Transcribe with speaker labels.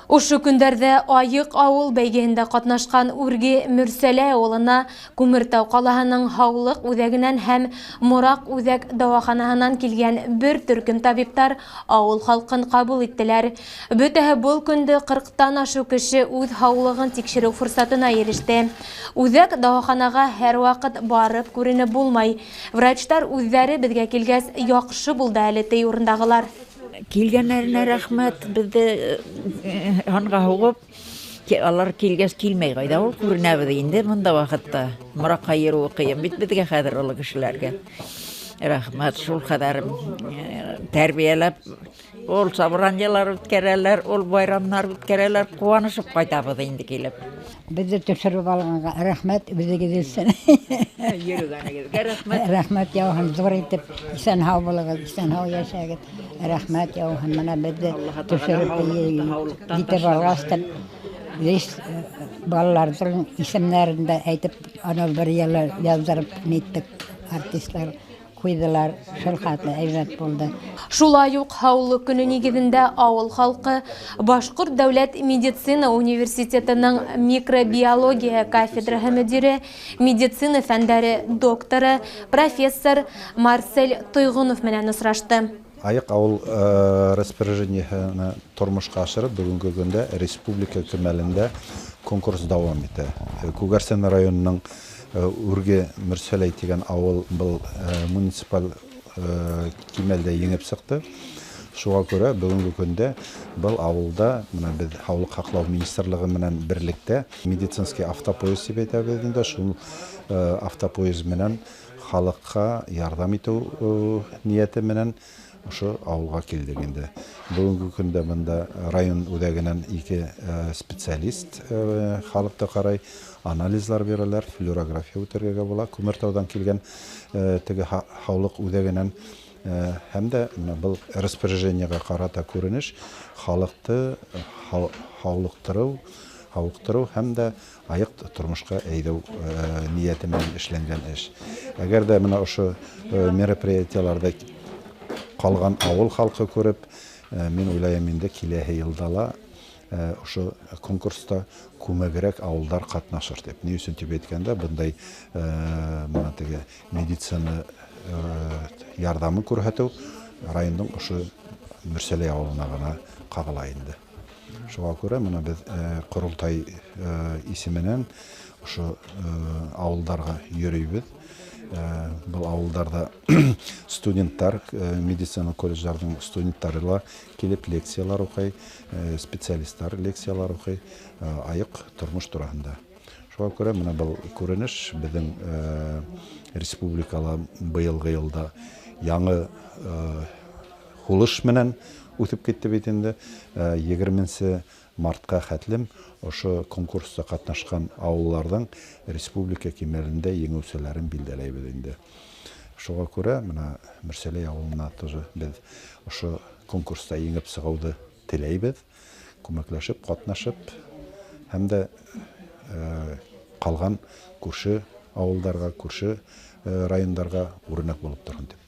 Speaker 1: Ошо көндәрҙә «Айыҡ ауыл» бәйгеһендә ҡатнашҡан Үрге Мөрсәләй ауылына Күмертау ҡалаһының һаулыҡ үҙәгенән һәм Мораҡ үҙәк дауаханаһынан килгән бер төркөм табиптар ауыл халҡын ҡабул иттеләр. Бөтәһе был көндө 40-тан ашыу кеше үҙ һаулығын тикшереү форсатына иреште. Үҙәк дауаханаға һәр ваҡыт барып күренеп булмай. Врачтар үҙҙәре беҙгә килгәс, яҡшы булды әле, ти урындағылар.
Speaker 2: Килгәндәренә рәхмәт, беҙҙе һанға һуғып, алар килгәс килмәй ҡайҙа ул, күренәбеҙ инде бында ваҡытта. Мораҡҡа йөрөүе ҡыйын бит беҙгә хәҙер, оло кешеләргә. Рәхмәт, шул ҡәҙәр тәрбиәләп, ул собраниелар үткәрәләр, ул байрамнар үткәрәләр, ҡыуанышып ҡайтабыҙ инде килеп.
Speaker 3: Беҙҙе төшөрөп алғанға рәхмәт үҙегеҙ өсөн.
Speaker 2: Йөрөгәнегеҙгә рәхмәт.
Speaker 3: Рәхмәт яуһын, ҙур итеп, иҫән һау булығыҙ, иҫән һау йәшәгеҙ. Рәхмәт яуһын, мына беҙҙе төшөрөп итеп алғас та, весь балаларҙың исемдәрен дә әйтеп, анау бер йылы яҙҙырып ниттек, артистлар ҡуйҙылар, шул хәтле әйбәт булды.
Speaker 1: Шулай уҡ һаулыҡ көнө нигеҙендә ауыл халҡы Башҡорт дәүләт медицина университетының микробиология кафедраһы мөдире, медицина фәндәре докторы, профессор Марсель Тойғонов менән осрашты.
Speaker 4: «Айыҡ ауыл» распоряжениеһын тормошҡа ашырып, бөгөнгө көндә республика кимәлендә конкурс дауам итә. Күгәрсен районының Үрге Мөрсәләй тигән ауыл был муниципаль кимәлдә еңеп сыҡты. Шуға күрә бөгөнгө көндә был ауылда мына беҙ Һаулыҡ һаҡлау министрлығы менән берлектә медицинский автопоезд тип әйтәбеҙ инде, шул автопоезд менән халыҡҡа ярҙам итеү ниәте менән ошо ауылға килдек инде. Бөгөнгө көндә бында район үҙәгенән 2 специалист халыҡты ҡарай, анализлар бирәләр, флюорография үтергә була. Күмертауҙан килгән теге һаулыҡ үҙәгенән һәм дә мына был распоряжениеға ҡарата күренеш халыҡты һауыҡтырыу һәм дә айыҡ тормошҡа әйҙәү ниәте менән эшләнгән эш. Әгәр дә мына ошо мероприятиеларҙы ҡалған ауыл халҡы күреп, мин уйлайым инде, киләһе йылда ла ошо конкурста күмәгерәк ауылдар ҡатнашыр тип. Ни өсөн тип әйткәндә, бындай мына теге медицина ярҙамын күрһәтеү райондың ошо Мөрсәләй ауылына ғына ҡағыла инде. Шуға күрә мына беҙ ҡоролтай исеменән ошо ауылдарға йөрөйбөҙ. Был ауылдарҙа студенттар, медицина колледждарҙың студенттары ла килеп лекциялар уҡый, специалисттар лекциялар уҡый айыҡ тормош тураһында. Шуға күрә мына был күренеш беҙҙең республикала быйылғы йылда яңы һулыш менән үҫеп китте бит инде. 20 мартҡа хәтлем ошо конкурста ҡатнашҡан ауылларҙың республика кимәлендә еңеүселәрен билдәләйбеҙ инде. Шуға күрә мына Мөрсәләй ауылына тоже беҙ ошо конкурста еңеп сығыуҙы теләйбеҙ, күмәкләшеп, ҡатнашып һәм дә ҡалған күрше ауылдарға, күрше райондарға үрнәк булып торһон тип.